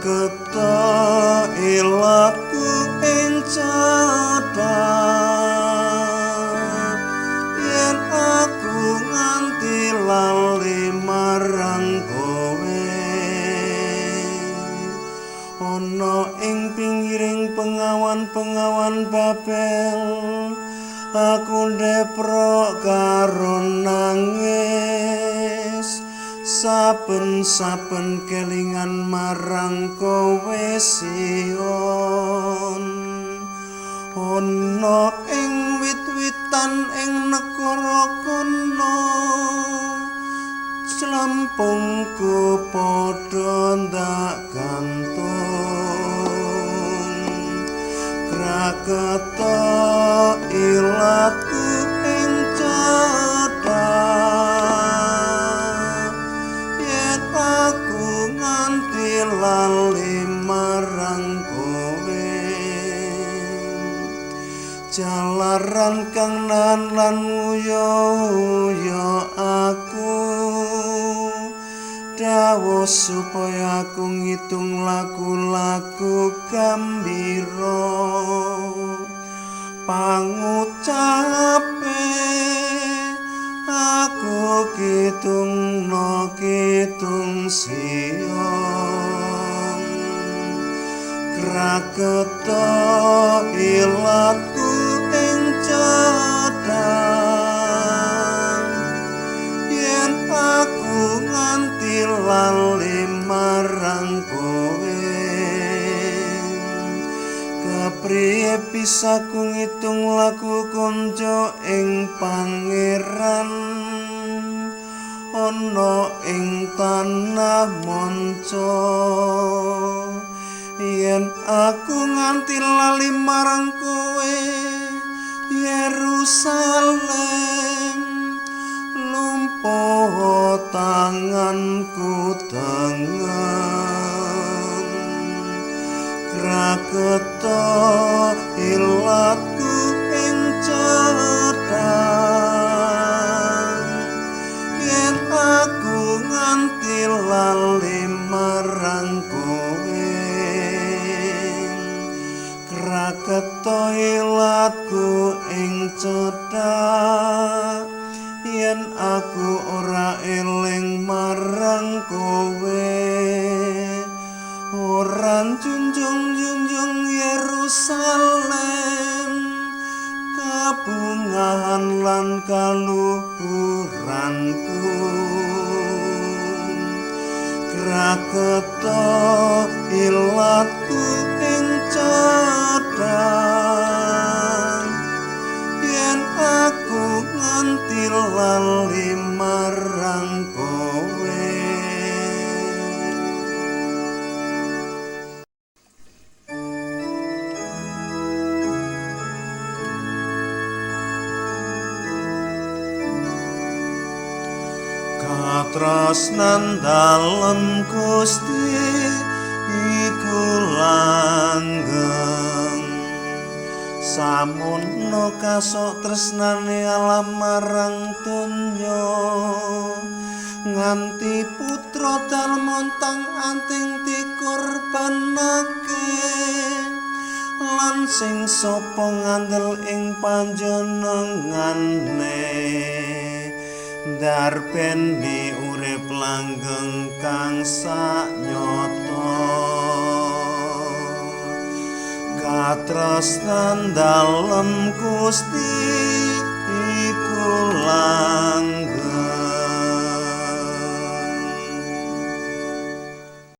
Kraketa ilatku ing cedhak, yen aku nganti lali marang kowe. Ana ing pinggiring pengawan-pengawan Babel, aku ndeprok karo nangis saben-saben kelingan marang kowe Sion. Ana ing wit-witan ing negara kono, clempungku padha ndak gantung. Kraketa ilatku ing cedhak, yen aku nganti lali marang kowe. Jalaran kang nan lan nguyo-uyo aku, dawuh supaya aku ngitung laku-laku gambira. Pangucape aku kitungno kitung Sion. Kraketa ilatku ing cedhak, yen aku nganti lali marang kowe. Kepriye bisa ku ngitung laku konco ing pangeran, ana ing tanah manca. Yen aku nganti lali marang kowe Yerusalem, lumpuh tanganku tengen. Kraketa ilatku ing cedhak, yen aku nganti lali marang kowe. Kraketa ilatku ing cedhak, yen aku ora eling marang kowe. Ora junjung-junjung Yerusalem, kabungahan lan kaluhuranku. Kraketa ilatku ing cedhak, yen aku nganti lali marang kowe. Katresnan dalem Gusti iku langgeng, samono kasok tresnane Allah marang donya, nganti putra dalem ontang anting dikorbanake, lan sing sapa ngandel ing panjenengane ndarbeni urip langgeng kang saknyata. Katresnan dalem Gusti iku langgeng.